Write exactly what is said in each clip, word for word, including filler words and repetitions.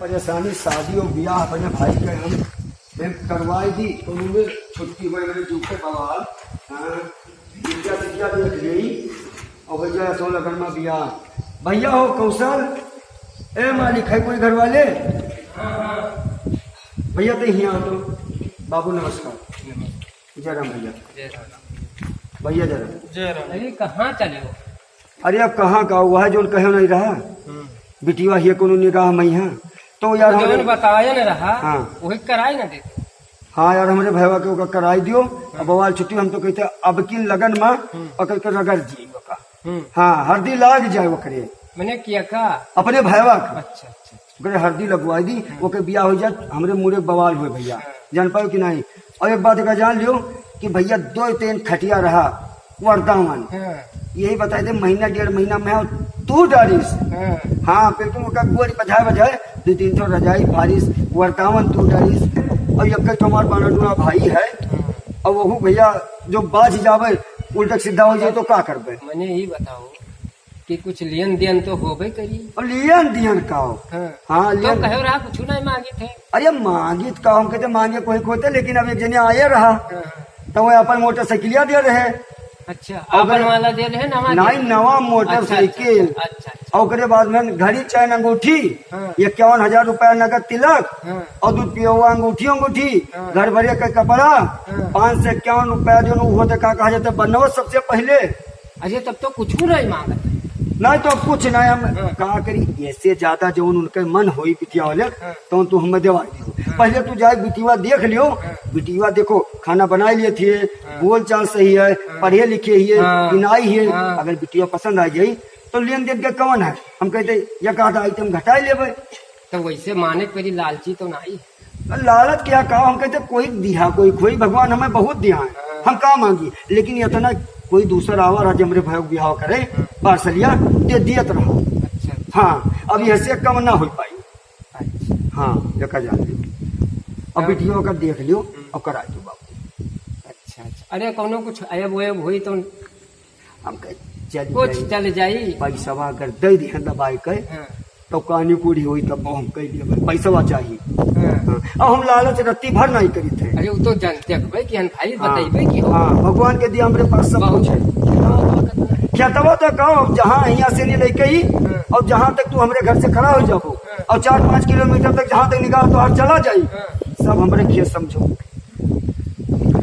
परेशानी, शादी और ब्याह अपने भाई के हम, हम करवाई दी, तो उनमें छुट्टी होए, मेरे जूठे बवाल। हाँ, बिटिया, बिटिया देख लेई, और हो जाए सो लगन में ब्याह। भैया हो कौशल, ए मालिक है कोई घर वाले? भैया तो यहाँ तो, बाबू नमस्कार। जय राम भैया। जय राम। भैया जय राम। जय राम। अरे कहाँ चले हो? अरे अब कहाँ का, वह जोन कहे नहीं रहा, हम्म। बिटिया हिये कोनो निगाह में है, तो यार वो हमरे जौन बताया न रहा, हाँ। वही कराई ना देते। हाँ यार, हमरे भैया के ओका कराई दियो, हाँ। अब बवाल छुट्टी, हम तो कहते अब की लगन में हम्म। पकड़ के रगड़ दिए ओका। हम्म। हाँ, हरदी लाग जाए ओकरे। मने किया का? अपने भैया का। अच्छा, अच्छा, अच्छा। ओकरे हरदी लगवाई दी, हम्म। ओके बियाह हो जाए, हमरे मुड़े बवाल होए भैया। हाँ। जान पाओ कि नहीं? और एक बात का जान लियो कि भैया दो तीन खटिया रहा, वरदावन। हाँ। यही बताई दे, महीना डेढ़ महीना में और तू डारिस। हाँ। हाँ, बिल्कुल ओका गोड़ बजाए बजाए, दो तीन ठो रजाई फारिस, वरदावन तू डारिस। और एक ठो हमार बाना डूना भाई है, हाँ। और वहू भैया जो बाज जावे, उल्टा सीधा हो जाए तो का करबे? मने यही बताओ कि कुछ लेन देन तो होबे करी। और लेन देन का हो? हाँ। हाँ, तो लेन कहो रहा कुछ नहीं मांगित है। अरे मांगित का, हम कहते मांगे कोई खोते, लेकिन अब एक जने आए रहा, हाँ। तो वो अपन मोटरसाइकिलिया दे रहे। अच्छा, और अपन ओकरे वाला दे रहे, नवा दे नहीं, रहे? नवा मोटरसाइकिल। अच्छा, अच्छा, अच्छा, अच्छा। और ओकरे बाद में घड़ी चैन अंगूठी, हाँ। इक्यावन हजार रुपया नगद तिलक, हाँ। और दू पियोवा अंगूठी, अंगूठी, हाँ। घर भरे के कपड़ा, हाँ। पाँच सौ इक्यावन रुपया जो न, वो तो का कहा जाता है, बनवा सबसे पहले। अरे, तब तो कुछ नहीं मांगत। नहीं तो कुछ नहीं, हम हाँ। का करी, ऐसे ज्यादा जो उनके मन होई बिटिया वाले, हाँ। तो तू हमें देवा दियो। हाँ। पहले तू जाए बिटिया देख लियो, हाँ। बिटिया देखो, खाना बनाए लिए थे, हाँ। बोल चाल सही है, हाँ। पढ़े लिखे ही है, हाँ। बिनाई है, हाँ। अगर बिटिया पसंद आ जाई, तो लेन देन के कौन है? हम कहते, एक आधा आइटम घटाए लेबे। तो वैसे माने के परी लालची तो नहीं। लालच क्या का, हम कहते कोई दिया, कोई खोई, भगवान हमें बहुत दिया है, हाँ। हम का मांगी, लेकिन इतना कोई दूसर आवा रहा, हमरे भाई के बियाह करे, हाँ। पार्सलिया दे दियत रहा। अच्छा, अच्छा। हाँ, अब ऐसे कम ना हो पाई। अच्छा। हाँ, देखा जान लियो। अब हाँ। बिटिया का देख लियो, हम्म। अब करा दो बाबू। अच्छा, अच्छा। अरे, कौनो कुछ अयब वयब होई तो हम कहे, चल कुछ जाई। चल जाई। पैसवा अगर दे दिहन दबाई के, हाँ। तो कहानी पूरी होई, तब हम कह दिए, भाई, पैसवा चाहिए। हाँ। हाँ। अब हम लालच रत्ती भर नहीं करी थे। अरे, वो तो जानते हैं भाई कि हम भाई हाँ। बताइबे कि हो। हाँ, भगवान के दिया हमरे पास सब बहुत कुछ है। है। खेतवा तो कहो, अब जहाँ यहाँ से नहीं लेके ही, हाँ। और जहाँ तक तू हमरे घर से खड़ा हो जाबो, हाँ। और चार पाँच किलोमीटर तक जहाँ तक निगाह तो हर चला जाई, हाँ। सब हमरे खेत समझो।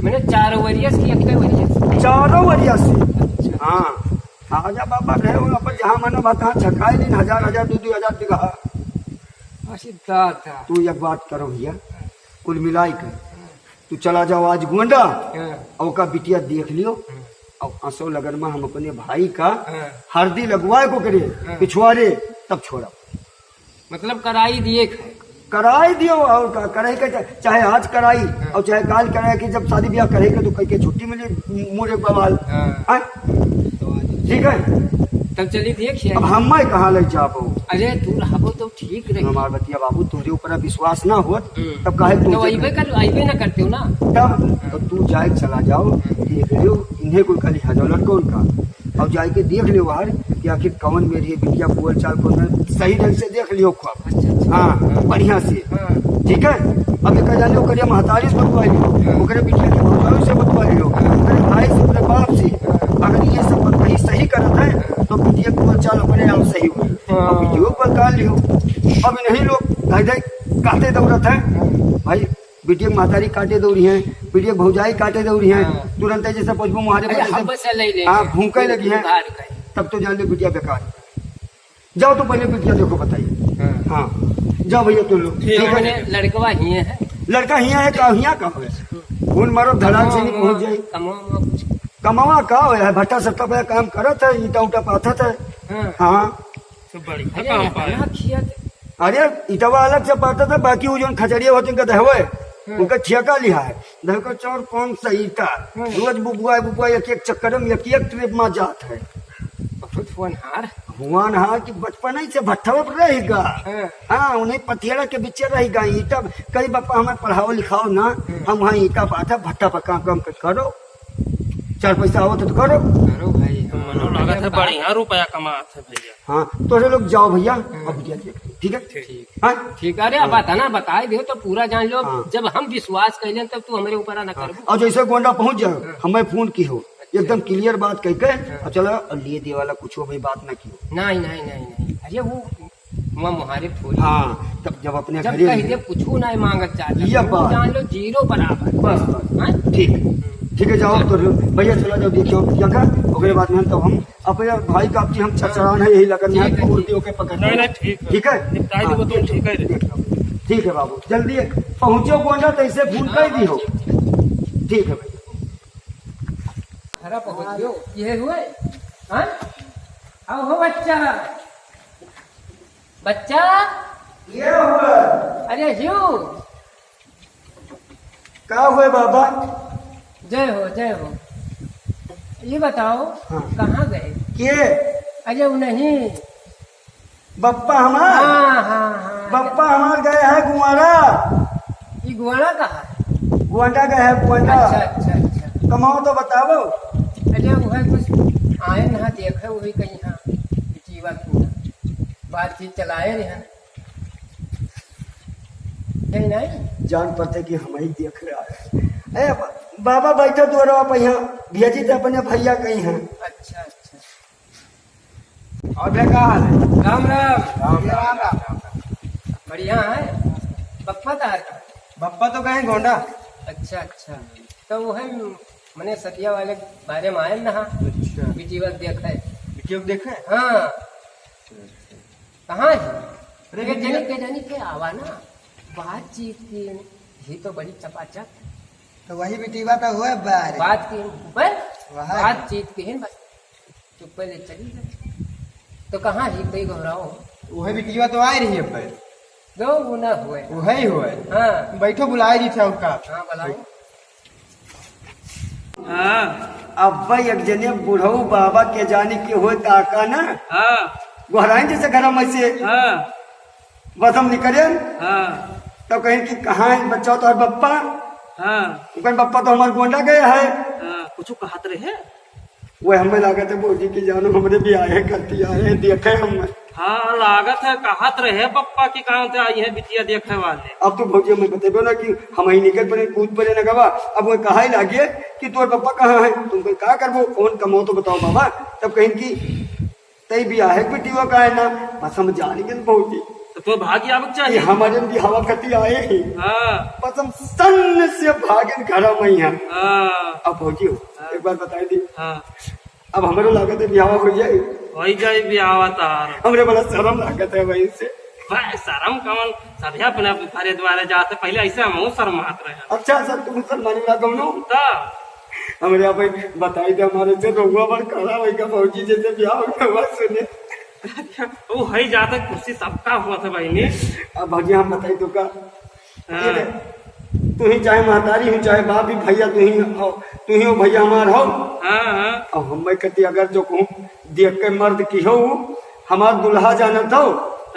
मैंने चारों वरिया से कि एक वरिया से? चारों वरिया से। अच्छा। हाँ। आजा बाबा रहे हो, अपन जहाँ मनो बा तहाँ छकाए दिन, हजार, हजार, दो, दो हजार बीघा। अरे दादा। तू एक बात करो भैया, कुल मिलाई के, तू चला जाओ आज गोंडा, हाँ। और ओका बिटिया देख लियो, हाँ। और असो लगन में हम अपने भाई का हाँ। हरदी लगवाए को करे, हाँ। पिछवारे, तब छोड़ा। मतलब कराई दिए खे। कराई दियो, और का, कराई के चा-, चाहे आज कराई, हाँ। और चाहे काल कराई, कि जब शादी ब्याह करे के तो कह के छुट्टी मिली, मुरे बवाल। हाँ। हाँ? तो आज ठीक है? तब चली दिए खिया। अब हम मैं कहाँ ले जाबो? अरे, तू रहबो तो ठीक रही। हमार बतिया बाबू, तोहरे ऊपर अब विश्वास ना होत, हम्म। तब काहे तू तो चल अइबे कर, अइबे ना करते हो ना। तब तो तू जाए चला जाओ, देख लियो, इन्हें कुल खाली हजौलन कौन का। और जाए के देख लियो बाहर कि आखिर कौन मेरी बिटिया बोल चाल कौन है, सही ढंग से देख लियो खूब। अच्छा, अच्छा। हाँ, हाँ। बढ़िया से। हाँ। ठीक है? अब एक जाने ओकरे महतारी से बतवा लियो, हाँ। ओकरे बिटिया के भौजाई से बतवा लियो, हाँ। ओकरे भाई से, ओकरे बाप से। हाँ। अगर ये सब बात वही सही करत है, हाँ। तो बिटिया के बोल चाल अपने आप सही होई। हाँ। अब वीडियो पर काट लियो। अब इन्हीं लोग धै धै काटे दौड़त है। हाँ। भाई, बिटिया के महतारी काटे दौड़ी हैं, बिटिया के भौजाई काटे दौड़ी हैं, हाँ। तुरंत जैसे पहुँचबो मुहारे पर अरे, जैसे हम बस ले लेंगे। हाँ, भूखे लगी हैं। उधार का ही। तब तो जान ले बिटिया बेकार। जाओ तो पहले बिटिया देखो, बताइए। हाँ। हाँ, जाओ भैया तुम लोग। ठीक ठीक है। है। लड़कवा हिये है। लड़का हिया है, का हिया का है? खून मारो, धड़ाक से नहीं पहुंच जाए। कमावा, कमावा कुछ। कमावा का हो है? भट्टा सट्टा पे काम करत है, ईंटा उंटा पाथत है। हाँ। हाँ। सब बढ़िया अरे, काम पाए। इतना खिया थे। अरे, ईंटवा अलग से पाथत है, बाकी वो जोन खचड़िया होते हैं, उनका दहवे, हाँ। उनका ठेका लिहा है। दहवे का चार पाँच सौ ईंटा। हाँ। रोज बुबुआ, बुबुआ एक एक चक्कर में एक एक ट्रिप में जात है। बहुत होनहार। होनहार कि बचपन ही से भट्ठवा पर रहेगा। हाँ। हाँ, उन्हें पथियड़ा के बीचे रहेगा। ईंटा, कई बापा हमें पढ़ाओ लिखाओ ना, हाँ। हम वहाँ ईंटा पाथत, भट्टा पर काम, काम कर, करो। चार पैसा आवत है तो करो। करो भाई, हाँ। मनो लागत है, बढ़िया रुपया कमात है भैया। हाँ, तोहरे लोग जाओ भैया, हाँ। अब बिटिया देख लो। ठीक है? ठीक। हाँ? ठीक, अरे, अब हाँ। बता ना, बताई दियो तो पूरा जान लो। हाँ। जब हम विश्वास कइलेन, तब तू हमरे ऊपर ना हाँ। करबो। और जैसे गोंडा पहुँच जाओ, हाँ। हमें फोन किहो, अच्छा। एकदम clear बात कह के, हाँ। और चलो, और लिए दे वाला कुछ भी बात ना किहो। नहीं, नहीं, नहीं, नहीं। अरे, वो हुआ मुहारे थोड़ी। हाँ, तब जब अपने जब घरे कह रहे। दे, कुछ नहीं मांगत चाहता, ये तू बात। जान लो, zero बराबर। बस, बस। हाँ? ठीक। हम्म। ठीक है, जाओ, चलो। तो भैया, चला जाओ, देखियो, क्या का, ओकरे बाद में तब हम अपने भाई का आपकी हम चरचरान है, यही लगन है, ठीक है, मूर्ति ठीक। ओके पकड़ नहीं, लो। नहीं, ठीक है। ठीक है? निपटाई हाँ, देबो तो ठीक ठीक है। है। ठीक है बाबू, जल्दी पहुँचो गोंडा, तो इसे फोन कर दी हो। ठीक है भाई। हरा पहुँच गयो, ये हुए? हाँ? आओ हो बच्चा। बच्चा? ये हुआ? अरे हियो। का हुए बाबा? जय हो, जय हो। ये बताओ, हाँ। कहाँ गए? के? अरे वो नहीं। बप्पा हमार? हाँ, हाँ, हाँ। बप्पा हमार गए हैं गुआड़ा। ये गुआड़ा कहाँ है? गोंडा गए हैं, गोंडा। अच्छा, अच्छा, अच्छा। कमाओ तो बताओ। अरे वो है कुछ आए ना देखे, वही कहीं हाँ, जीवा की ना। बातचीत चलाए रहे हैं। नहीं, नहीं। जान पड़ते कि हम ही देख रहे हैं। ए, बाबा बैठो दुआरा पे, यहाँ भेजी थे अपने भैया कहीं हैं। अच्छा, अच्छा। और भैया, का हाल है? राम राम। राम राम, राम राम। बढ़िया है। बप्पा तो हर बप्पा तो गए गोंडा। अच्छा, अच्छा। तो वो है, मने सतिया वाले बारे में आए ना। अच्छा। बिटिया देखे। बिटिया देखे? हाँ। कहाँ है? अरे, ये बिटिया जनी के, जनी के आवा ना। बातचीत की ही तो बड़ी चपाचप। तो वही बिटिया तो हुए बारे। बात की बस, वहाँ। बातचीत की ही बस। चुप्पे ले चली गए। तो कहाँ ही कोई घबराओ? वही बिटिया तो आ रही है पर। दो गुना हुए। वही हुए। हाँ। बैठो, बुलाए रही थे उनका। हाँ, बुलाओ। हाँ। अब एक जने बुढ़ऊ बाबा के जाने के होए ताका ना। हाँ। गोहराइन जैसे घर में से। हाँ। बस हम निकले। हाँ। तो कहीं कि कहाँ है बच्चा तोहर बप्पा? हाँ। उनकर बप्पा तो हमार गोंडा गए है। हाँ, कुछ कहत रहे? वो हमें लागत है भौजी की जानो हमरे भी आए हैं, करती आए हैं, देखे हम। हाँ, लागत है, कहत रहे बप्पा की कहाँ से आई है बिटिया देखे वाले। अब तो भौजी हमें बतेबो ना कि हम ही निकल पड़े, कूद पड़े ना गवा। अब वो कहा ही लागे कि तोर बप्पा कहाँ है, तुम कोई का करबो, कौन कमाओ तो बताओ बाबा। तब कहीं कि तई बियाहे के बिटिया का है ना, बस हम जान गए भौजी। तो तू भागी आवक ये चाहिए। हमारे बिहावा खती आए ही। हाँ। बस हम सन्न से भागन घर में ही हैं। हाँ। अब भौजी हो, हाँ। एक बार बताई दी। हाँ। अब हमरो लागत है बिहावा हो जाए। हो ही जाए बिहावा तार। हमरे बड़ा शर्म लागत है वहीं से। भाई शर्म कौन, सभी अपने घरे द्वारे जाते, पहले ऐसे हम शर्मात रहे। अच्छा सर, तुम शर्माने वाला कौन हो? तो हमरे यहाँ पे बताई दे, हमारे से रउआ बड़ खड़ा होई का भौजी जैसे बियाह हो गया हुआ सुने। वो है जाता कुर्सी सबका हुआ था बहिनी। अब भौजी हम बताई तो का? हाँ। ये दे, तू ही चाहे महतारी हो, चाहे बाप ही, भैया तू ही हो, तू ही हो भैया हमार हो। हाँ, हाँ। अब हम कती अगर जो कहूँ देख के मर्द की हो, हमार दुल्हा जानत हो,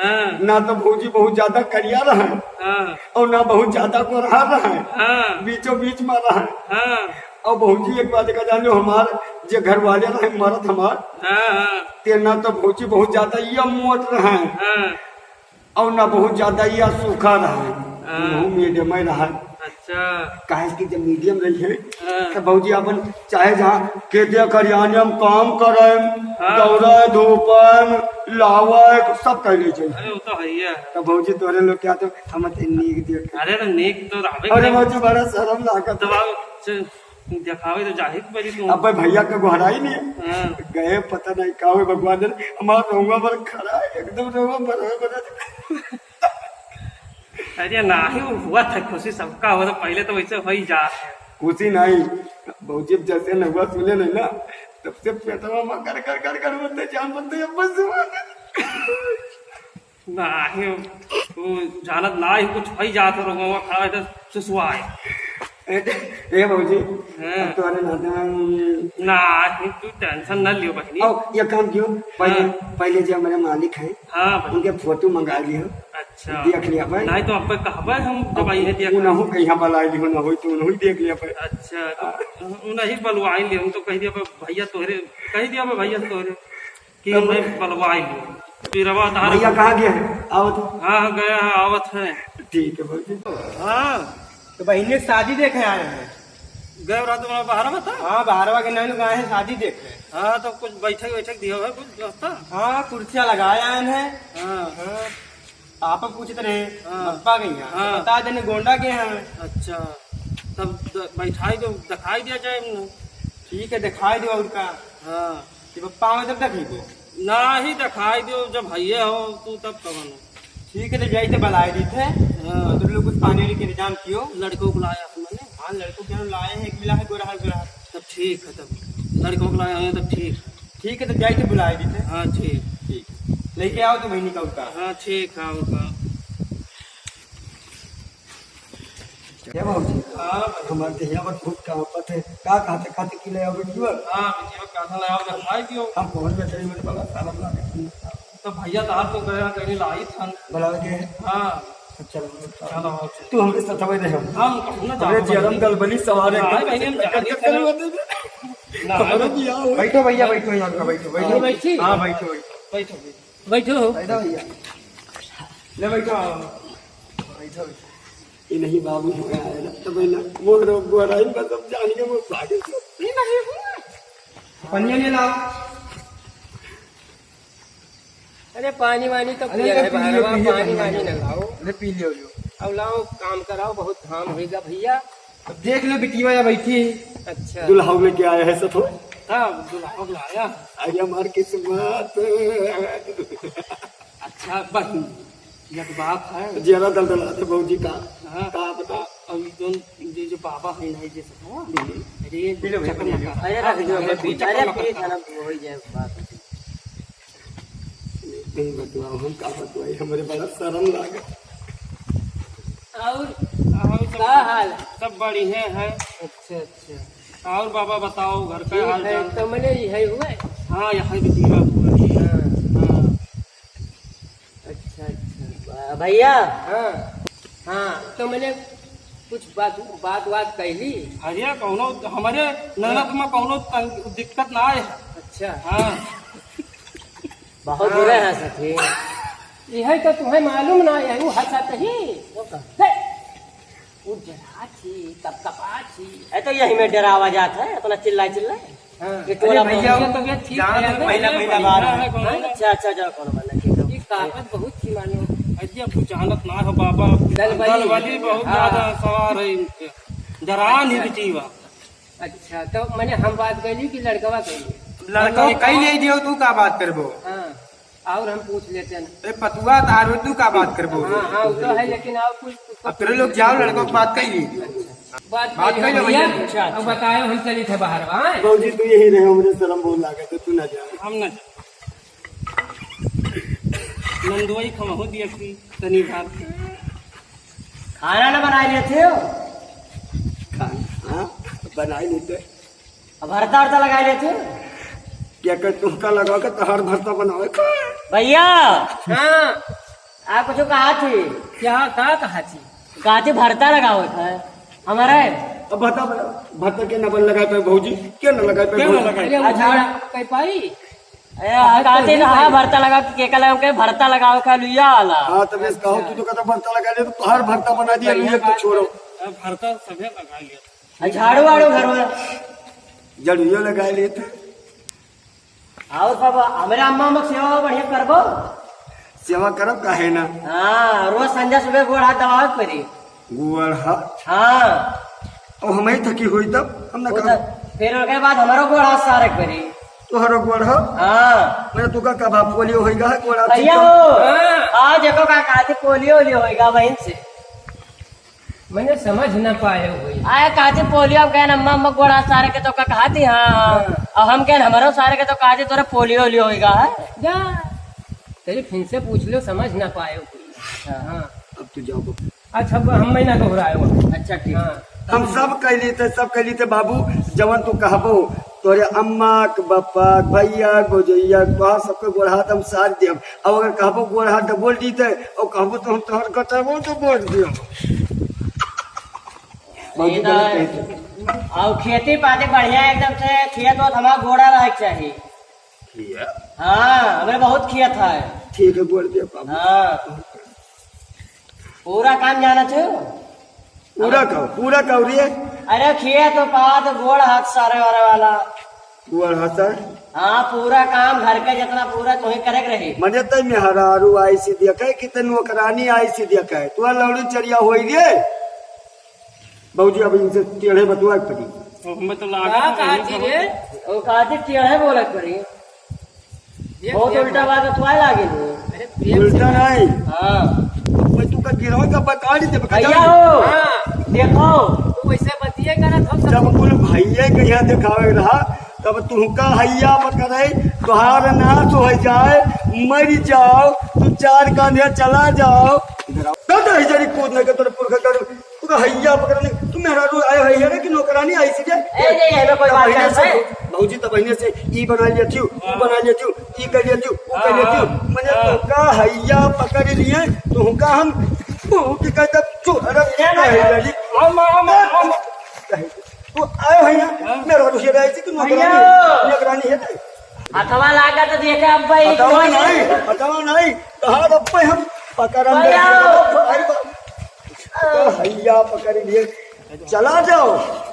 हाँ। ना तो भौजी बहुत ज्यादा करिया रहे, हाँ। और ना बहुत ज्यादा गोरहा रहे, हाँ। बीचों बीच में रहे। हाँ। और भौजी एक बात का जान लो, हमार जे घर वाले रहे, मरद हमार, हाँ, हाँ। ते ना तो भौजी बहुत ज्यादा ये मोट रहे, हाँ। और ना बहुत ज्यादा ये सूखा रहे, हाँ। वहू medium रहे। अच्छा। काहे कि जब medium रही है, हाँ। तो भौजी अपन चाहे जहाँ खेते खरियाने में काम करे, हाँ। दौड़े, धूपे, लावे, सब कर ले जाए। अरे, वो तो है ही है। तो भौजी तोरे लोग क्या तो हम तो नीक देख। अरे, तो नीक तो रहबे अरे करे। भौजी, बड़ा शर्म लागत तो है। बाबू, च-, देखावे तो जाहिर बड़ी तू। अब भैया के गोहराई नहीं है। हाँ। गए, पता नहीं का हुए, भगवान जाने, हमार रउआ पर खड़ा है, एकदम रउआ बड़ा बड़ा। अरे नाही, वो हुआ था, खुशी सबका हुआ था, पहले तो वैसे हो ही जा। खुशी नहीं, भौजी जैसे नहुआ सुने नहीं ना, तब से पेटवा में कर कर कर कर बोलते, जान बोलते, अब बस हुआ। नाही, वो जानत नाही, कुछ हो ही जात हो, रउआ खड़ा है तो सुसुआ है। ए, ए भौजी, हाँ। अब तोहरे नाते में नाही, तू tension ना लियो बहिनी। अब ये काम कियो, पहले, हाँ। पहले जो हमारे मालिक हैं, हाँ भाई। उनके फोटो मंगा लियो। अच्छा। देख लिया भाई। नहीं तो अब कहबे हम जब अब आई है देख उनहु के यहाँ बुला लियो, ना होई तो उनहु देख लिया भाई। अच्छा, तो हाँ। उनही बुलवाई लियो, हम तो कह दिया भाई भैया तोहरे, कह दिया भाई भैया तोहरे कि तब उनही बुलवाई लियो। पीरवा तार भैया कहाँ गया है? आवत है। हाँ, हाँ, गया है, आवत है। ठीक है भौजी। हाँ। तो बहिनी के शादी देखे आए हैं। गए रात में बाहर में था? हाँ, बाहरवा के नैन गाए हैं शादी देखे। हाँ, तो कुछ बैठक वैठक दिया हुआ है, कुछ व्यवस्था? हाँ, कुर्सियाँ लगाए आए हैं। हाँ। हाँ। आप पूछत रहे, हाँ। बप्पा गई हैं। हाँ। बता देने गोंडा के हैं। अच्छा, तब द-, बैठाई दो, दिखाई दिया जाए हमने। ठीक है, दिखाई दो और का। हाँ। कि बप्पा आवे तब देखिबो। नाही, दिखाई दियो, जब भैया हो तू तब कवन हो। ठीक है, तो जाई तो बुलाई दी थे। हाँ। और तुम लोग कुछ पानी वानी के इंतजाम कियो। लड़कों को लाया हूँ मैंने। हाँ, लड़कों के लाए हैं, एक मिला है गोरा है, गोरा है। तब ठीक है, तब लड़कों को लाया हूँ, तब ठीक है। ठीक है, तो जाई तो बुलाई दी थे। हाँ, ठीक। ठीक। लेके आओ तो बहिनी का उसका। हाँ, ठीक है, उसका। क्या बाबूजी? हाँ भाई। हमारे देहिया पर बहुत कांपत है। का कहते, कहते कि ले आओ बिटिया? हाँ, बिटिया का कहते ले आओ, दिखाई दियो। हम पहुँच बैठे हैं, मेरे बड़ा सारा बना के। तो भैया तो आपको कह रहा, कहीं लाई था। बुला के। हाँ। अच्छा, चलो। तू हमरे साथ में रहो। हम कहूँ ना हमरे जाओ जरम भाई। दलबली सवार है। हाँ, भाई, हम जाने कल थे ना। ना, हमारे ना। भी आओ। बैठो भैया, बैठो यहाँ पे, बैठो, बैठो। हाँ, बैठी। हाँ, बैठो, बैठो। बैठो, बैठो। बैठो। बैठो भैया। ले बैठो। बैठो, बैठो। ये नहीं बाबू हो गया है ना, तो मैं ना, वो रो-, वो राइन बस अब जान के वो भागे से। ये नहीं हुआ। पनिया ले लाओ। अरे पानी वानी तो अरे पिया ले है, पी लियो, बाहर पी लियो, पानी पी वानी लियो। ना लाओ। ले पी लियो, लियो। अब लाओ काम कराओ, बहुत घाम होइगा भैया। अब देख लो बिटिया या बैठी। अच्छा। दुल्हा लेके आया है सथो। हाँ, दुल्हा लाया। अरे हमार किस्मत। अच्छा, बहिन, एक बात है। जियरा दलदलात है भौजी का। हाँ। का बता? अब ई जोन, जे, जे बाबा है ना, जे सब, हाँ? हम्म। अरे, ये पी लो भैया, चक्कर पी लो। मत कर। अरे, रख दो, हाँ, अरे, चक्कर अरे, मत पी कर। खाना हो ही जाए, बात है। नहीं बतुआओ, हम का बतुआई, हमरे बड़ा शर्म लागे। और और सब, का हाल? सब बढ़िया है। अच्छा, अच्छा। और बाबा बताओ, घर का ठीक हाल है, चाल? तो मने यही हुआ है? हाँ, यहाँ भी जीवा हुआ है। हाँ। हाँ। अच्छा, अच्छा। भैया। हाँ। हाँ, तो मने कुछ बात, बात, बात कहली? भैया, कौनो, हमरे ननद में कौनो तंग-, दिक्कत ना आए है। अच्छा। हाँ। बहुत हाँ। बुरे हैं सखी। यही तो तुम्हें मालूम ना है, वो हंसत ही। वो का? हे! वो डरा थी, कपकपा थी। ए, तो यही में डरावा जात है, इतना चिल्ला चिल्ला। हाँ। ये टोला अरे भैया, मोहल्ला तो ये ठीक जान है, दो, पहला, पहला बार है। हाँ? अच्छा, अच्छा, जाओ, कौनो बात नहीं, ठीक है। ये कागज बहुत थी मानो। अरे, अब तू जानत ना हो बाबा, दलबली। दलबली बहुत हाँ। ज्यादा सवार है इनके। डरा नहीं अच्छा। बिचीवा। अच्छा, तो मने हम बात कैली कि लड़कवा कैली? लड़कवा कह ले दियो, तू का बात करबो? हाँ, और हम पूछ लेते हैं। ए, पतुआ तारो, तू का बात करबो? हाँ, हाँ, वो तो है, लेकिन और कुछ, कुछ अब तेरे लोग जाओ, लड़कों की बात कह ली। अच्छा। बात बात कह लो कह लो भैया। भैया। अच्छा, अब अच्छा। बताओ, हम चली थे बाहर, हाँ? बाबूजी, तू यही रहे, हमरे शर्म बहुत लागत है, तू ना जा। हम ना जा। नंदोई खमहो दिया कि तनी भात। खाना ना बनाए लेते हो? खाना बनाए लेते। अब भरता उरता लगाए लेते हो? क्या कर तुमका लगा के तहार भरता बनावे का? भैया। हाँ। आप कुछ कहा थी? क्या, का कहा थी? कहा थी भरता लगावे का है हमारे। अब भरता बना, भरता के ना बन लगाए पाए भौजी, क्या ना लगाए पाए क्या ना भौजी? लगाए? अरे, अच्छा। उधार कह पाई? ए, हाँ, कहते तो ना, हाँ, भरता लगा के, के कला के भरता लगावे का लुइया वाला। हाँ, तब इस कहो, अच्छा। तू तो कहता भरता लगा ले, तो तोहार भरता बना दिया, बढ़िया लुइया तो बात छोड़ो। है। अब भरता सभे लगा लिया। आ, झाड़ू वाड़ू घर में। झाड़ूयो लगा लेते। और बाबा, हमरे अम्मा अम्मा के सेवा बढ़िया करबो? सेवा करब काहे ना? हाँ, रोज संझा सुबह गोड़ हाथ दबावे के पड़ी। गोड़ हाथ? हाँ। अब हमही थकी होई तब, हम ना वो करब। तो फिर ओकरे बाद हमारो गोड़ हाथ सारे के पड़ी। तोहरो गोड़ हाथ? हाँ। मैं तू का कबा पोलियो होइगा है गोड़ हाथ भैया से? हो। हाँ। आज देखो का कहते पोलियो ओलियो होइगा बहन से। मैंने समझ ना पाए हुई। आए कहते पोलियो, हम कहन अम्मा, अम्मा गोड़ हाथ सारे के तो का कहती, हाँ। हाँ। और हम कहन हमारो सारे के तो कहते तोरे पोलियो ओलियो होइगा है। जा। तेरी फिर से पूछ लो, समझ ना पाए हुई। हाँ। हाँ। अब तू जाओ बाबू। अच्छा, अब हम मैं ना घबराए हो। अच्छा, ठीक। हाँ। हम सब कह ली थे, सब कह ली थे बाबू, जवन तू कहबो, तोरे अम्मा के, बप्पा के, भैया के, भौजैया के, तोहार सबके गोड़ हाथ हम सार देब। अब अगर कहबो गोड़ हाथ तो बोल दी थे, और कहबो तो हम तोहर गटरबो तो बोल दियो। बहुत ये गलत तो कहते। और खेती पाती बढ़िया एकदम से, खेत वेत हमारा गोड़ा रहे के चाहिए। किया? हाँ, हमें बहुत किया था। ठीक है, बोल दे बाबू। हाँ। पूरा काम जाना छो? पूरा कहो, पूरा कहो रे। अरे खेत तो पात गोड़ हाथ सारे वारे वाला। गोड़ हाथ सारे? हाँ, पूरा काम घर का जितना पूरा तुम्हें करे के रही। मने तै मेहरारू आई सी देखे कि तै नौकरानी आई सी देखे? तू लौड़ी चरिया होई रे। बाबूजी, अब इनसे टेढ़े बतुआ के पड़ी। हमें तो लागे का ना काजी रे? ओ काजी टेढ़े बोले के पड़ी। ये बहुत क्या उल्टा बात बतुआए लागे रे। अरे प्रेम से उल्टा नहीं। हाँ। मैं तू का गिरवा का बता दी जब भैया हो। हाँ। देखो। तू वैसे बतिये करत हो सब। जब कुल भैया के यहाँ दिखावे रहा, तब तुहका हैया पकड़े, तुहार नाश हो जाए, मर जाओ, तू चार कांधे चला जाओ। इधर आओ। दादा, इधर ही कूद नहीं के तोरे पुरखा कर तू का हैया पकड़ने, तू मेहरारू आए है, है ना कि नौकरानी आई सी जे? ए, नहीं, हमें कोई बात तब नहीं से, है। भौजी तब बहिने से ई बना लिया थी, ऊ बना लिया थी, ई कर लिया थी, ऊ कर लिया थी। हाँ, मने हाँ। तू का हैया पकड़ लिए, तू का हम, तू के कहता, तू, अरे, ये ना, है, हम, हम, हम। तू आए है ना, हाँ। मेहरारू से आई सी कि नौकरानी, भैया। नौकरानी है ना। हथवा लागा तो देखे अब भाई। हथवा नहीं, हथवा नहीं, तहार अब पे हम पकड़म भैया। अरे बा-, तो हैया पकड़ लिए, चला जाओ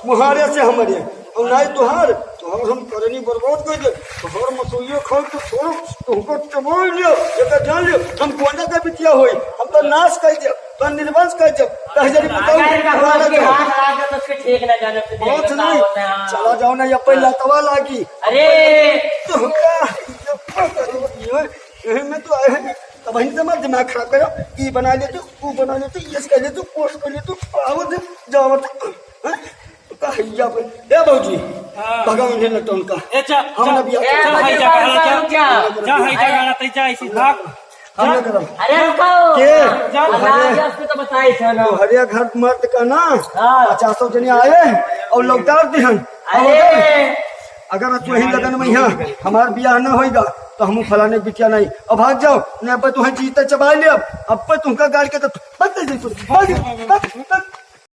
मुहारे से हमरे। और नहीं तुहार, तुहार हम करनी बर्बाद कर दे। तुहार मसूलियो खाओ तो छोड़ो, तुमको चबोल लियो, ये तो जान लियो, हम गोंडा का बिटिया होई, हम तो नाश कर दे, तो निर्वंश कर दे, कह जरी बताओ, अगर इनका होश के हाथ लाग गया तो उसके ठीक ना जाने, उसके बहुत देख नहीं, बताओ ना। चला जाओ ना, ये पे लतवा लागी। अरे! तुमका, ये में तो आए हैं, तब वहीं से मत दिमाग खराब करो, ई बना ले तू, ऊ बना ले तू, ये कर ले तू, पोस्ट कर ले तू, आवत, जावत, हैं? तो का हैया पे, ए भौजी, हाँ। भगाओ इन्हें नटन का। ए, जा, हम जा, ना बिया जा, जा, भाई, जा, जा, जा, जा। जा, भाई, जा, जा, जा, जा, इसी भाग। हम ना करब। अरे, रुको। के? जा, जा। अरे, आज आपको तो बताई था ना। तोहरे घर मर्द का ना, हाँ। पचासों जने आए और लौटार दिहन। अरे। अगर, अगर तू यहीं लगन में यहाँ हमार बियाह ना होइगा, तो हम फलाने बिटिया नहीं। अब भाग जाओ, नहीं अब तुम्हें जीते चबा ले। अब, अब तुमका गाड़ के तो बंद कर दे तू। भाग, भाग, भाग।